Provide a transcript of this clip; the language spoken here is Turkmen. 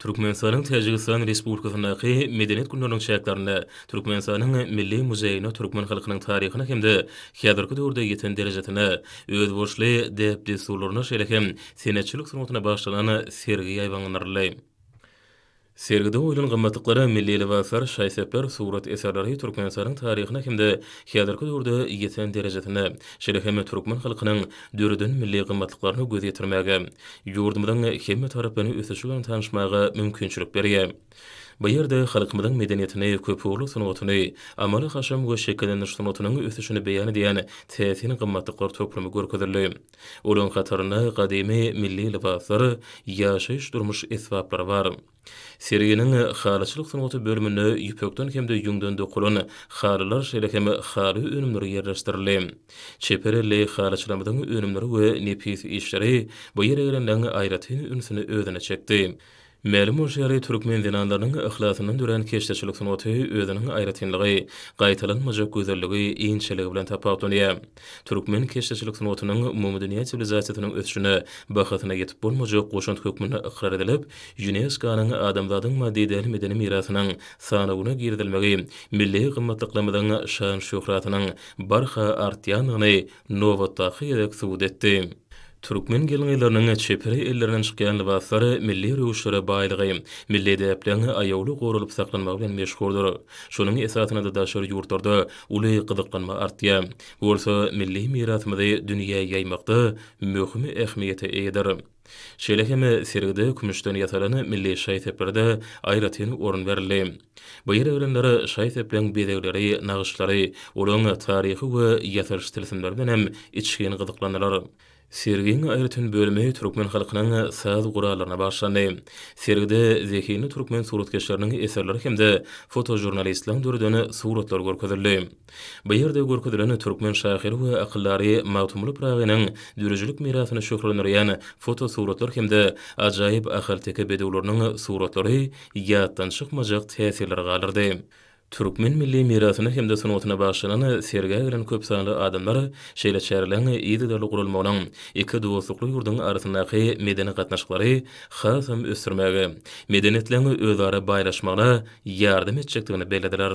Türkmenistanyň Täjigistan Respublikasyndaky Medeniýet günleriniň çäklerinde Türkmenistanyň Milli muzeýinde türkmen halkynyň taryhyna hem-de häzirki döwürde ýeten derejesine, özboluşly däp-dessurlaryna, şeýle hem senetçilik sungatyna bagyşlanan sergi ýaýbaňlandyryldy. Sergide goýlan gymmatlyklara milli lybaslar, şaý-sepler, surat eserleri Türkmenistanyň taryhyna hem-de häzirki döwürde ýeten derejesine, şeýle hem türkmen halkynyň döreden milli gymmatlyklaryna göz ýetirmäge, ýurdumyzyň hemmetaraplaýyn ösüşi bilen tanyşmaga mümkinçilik berýär. Bu ýerde halkymyzyň medeniýetini, köpugurly sungatyny, amaly-haşam we şekillendiriş sungatynyň ösüşini beýan edýän täsin gymmatlyklar toplumy görkezildi. Olaryň hatarynda gadymy milli lybaslar, ýaşaýyş-durmuş esbaplary bar. Serginiň halyçylyk sungaty bölüminde ýüpekden hem-de ýüňden dokalan halylar, şeýle hem haly önümleri ýerleşdirildi. Çeper elli halyçylarymyzyň önümleri we nepis işleri bu ýere gelenleriň aýratyn ünsüni özüne çekdi. Mälim bolşy ýaly, türkmen zenanlarynyň yhlasyndan dörän keşdeçilik sungaty özüniň aýratynlygy, gaýtalanmajak gözelligi, inçeligi bilen tapawutlanýar. Türkmen keşdeçilik sungatynyň umumydünýä siwilizasiýasynyň ösüşine bahasyna ýetip bolmajak goşant hökmünde ykrar edilip, ÝUNESKO-nyň Adamzadyň maddy däl medeni mirasynyň sanawyna girizilmegi milli gymmatlyklarymyzyň şan-şöhratynyň barha artýandygyny nobatdaky gezek subut etdi. Türkmen gelin-gyzlarynyň çeper ellerinden çykýan lybaslar milli röwüşlere baýlygy, milli däpleriň aýawly goralyp saklanmagy bilen meşhurdyr. Şonuň esasynda-da daşary ýurtlarda uly gyzyklanma artýar. Bu bolsa milli mirasymyzy dünýä ýaýmakda möhüm ähmiýete eýedir. Şeýle hem sergide kümüşden ýasalan milli şaý-seplere-de aýratyn orun berildi. Bu ýere gelenler şaý-sepleriň bezegleri, nagyşlary, olaryň taryhy we ýasalyş tilsimleri bilen hem içgin gyzyklandylar. Sergiň aýratyn bölümi türkmen halkynyň saz gurallaryna bagyşlandy. Sergide zehinli türkmen suratkeşleriniň eserleri hem-de fotožurnalistleriň döreden suratlary görkezildi. Bu ýerde görkezilen türkmen şahyry we akyldary Magtymguly Pyragynyň döredijilik mirasyny şöhlelendirýän fotosuratlar hem-de ajaýyp ahalteke bedewleriniň suratlary ýatdan çykmajak täsirleri galdyrdy. Türkmen milli mirasyna hem-de sungatyna bagyşlanan sergä gelen köp sanly adamlar şeýle çäreleriň yzygiderli guralmagynyň iki dostlukly ýurduň arasyndaky medeni gatnaşyklary hasam ösdürmäge, medeniýetleriň özara baýlaşmagyna ýardam etjekdigini bellediler.